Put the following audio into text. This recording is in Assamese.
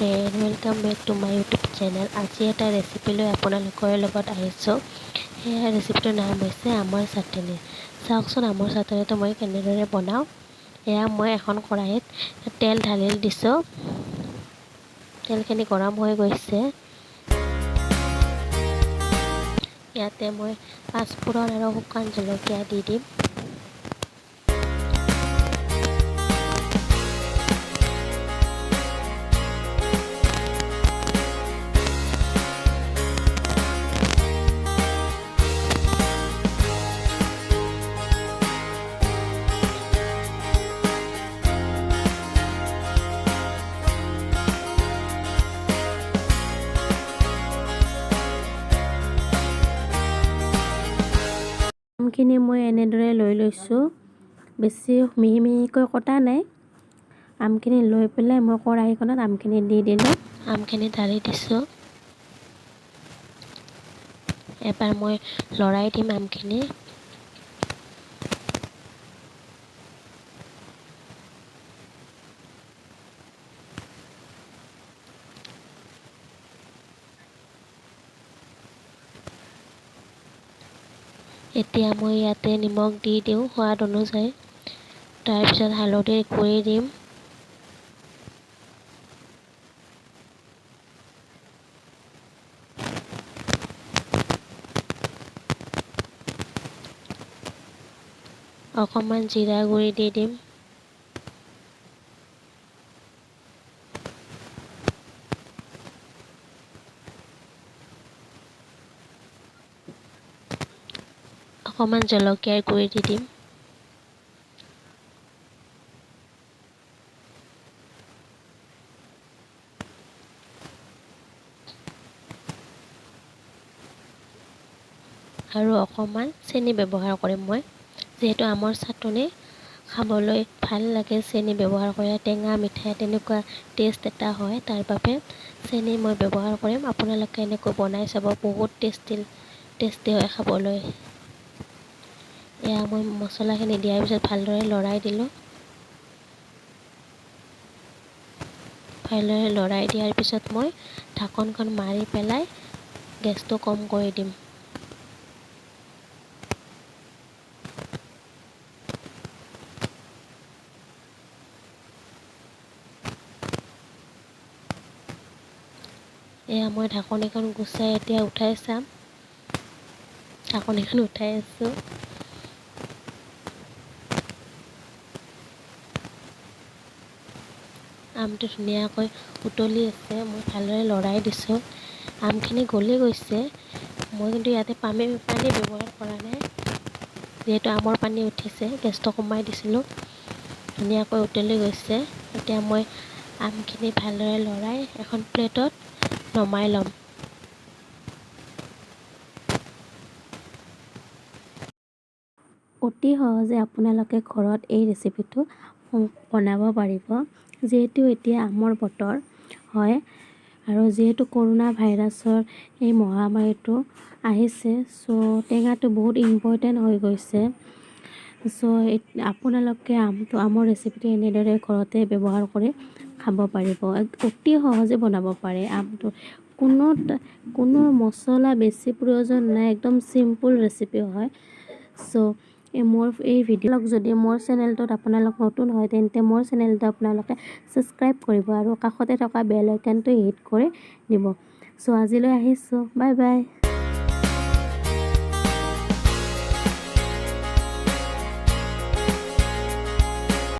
Friend, welcome back to my YouTube channel. আজি এটা ৰেচিপি লৈ আপোনালোকৰ লগত আহিছোঁ। সেয়া ৰেচিপিটোৰ নাম হৈছে আমৰ চাটনি। চাওকচোন আমৰ চাটনিটো মই কেনেদৰে বনাওঁ। এয়া মই এখন কেৰাহীত তেল ঢালি দিছোঁ। তেলখিনি গৰম হৈ গৈছে। ইয়াতে মই পাঁচফোৰণ আৰু শুকান জলকীয়া দি দিম। আমখিনি মই এনেদৰে লৈ লৈছোঁ, বেছি মিহি মিহিকৈ কটা নাই। আমখিনি লৈ পেলাই মই কেৰাহীখনত আমখিনি দি দিলোঁ। আমখিনি ঢালি দিছোঁ। এবাৰ মই লৰাই দিম আমখিনি। এতিয়া মই ইয়াতে নিমখ দি দিওঁ সোৱাদ অনুযায়ী। তাৰপিছত হালধিৰ গুড়ি দিম। অকণমান জিৰা গুড়ি দি দিম। অকণমান জলকীয়াৰ গুড়ি দি দিম। আৰু অকণমান চেনি ব্যৱহাৰ কৰিম মই, যিহেতু আমৰ চাটনি খাবলৈ ভাল লাগে চেনি ব্যৱহাৰ কৰিলে, টেঙা মিঠা তেনেকুৱা টেষ্ট এটা হয়, তাৰ বাবে চেনি মই ব্যৱহাৰ কৰিম। আপোনালোকে এনেকৈ বনাই চাব, বহুত টেষ্টি হয় খাবলৈ। এয়া মই মছলাখিনি দিয়াৰ পিছত ভালদৰে লৰাই দিলোঁ। ভালদৰে লৰাই দিয়াৰ পিছত মই ঢাকনখন মাৰি পেলাই গেছটো কম কৰি দিম। এয়া মই ঢাকনিখন গুচাই এতিয়া উঠাই চাম। ঢাকনিখন উঠাই আছোঁ। আমটো ধুনীয়াকৈ উতলি আছে, মই ভালদৰে লৰাই দিছোঁ। আমখিনি গলি গৈছে। মই কিন্তু ইয়াতে পানী ব্যৱহাৰ কৰা নাই, যিহেতু আমৰ পানী উঠিছে, গেছটো কমাই দিছিলোঁ। ধুনীয়াকৈ উতলি গৈছে। এতিয়া মই আমখিনি ভালদৰে লৰাই এখন প্লেটত নমাই ল'ম। অতি সহজে আপোনালোকে ঘৰত এই ৰেচিপিটো বনাব পাৰিব। যিহেতু এতিয়া আমৰ বতৰ হয় আৰু যিহেতু কৰোণা ভাইৰাছৰ এই মহামাৰীটো আহিছে, চ' টেঙাটো বহুত ইম্পৰ্টেণ্ট হৈ গৈছে। চ' আপোনালোকে আমৰ ৰেচিপিটো এনেদৰে ঘৰতে ব্যৱহাৰ কৰি খাব পাৰিব। অতি সহজে বনাব পাৰে আমটো। কোনো মছলা বেছি প্ৰয়োজন নাই, একদম চিম্পুল ৰেচিপি হয়। চ' মোৰ এই ভিডিঅ' যদি মোৰ চেনেলটোত আপোনালোক নতুন হয়, তেন্তে মোৰ চেনেলটো আপোনালোকে ছাবস্ক্ৰাইব কৰিব আৰু কাষতে থকা বেল আইকনটো হিট কৰি দিব। চ' আজিলৈ আহিছোঁ, বাই বাই।